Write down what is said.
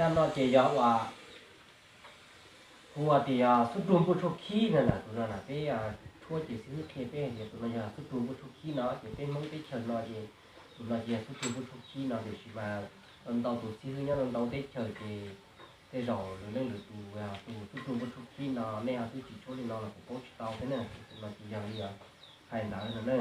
Zaj no ces yog ua, hu ua tias yog xub rug npuaj tshuaj khib no na. Tus no na peb tshuab ces xib hwb qhia peb tias tus no yog xub rug npuaj tshuaj khib no, ces peb Hmoob teb chaws no ces tus no ces yog xub rug npuaj tshuaj khib no. Tiam sis mas ntau tus xib hwb nyob ntau teb chaws ces tej zaum lwm leej lwm tus, tus xub rug npuaj tshuaj khib no nej ho twb tsis tshuab li no los kuv paub tsis tau thiab na. Tus no ces yog li hais ntawd no na.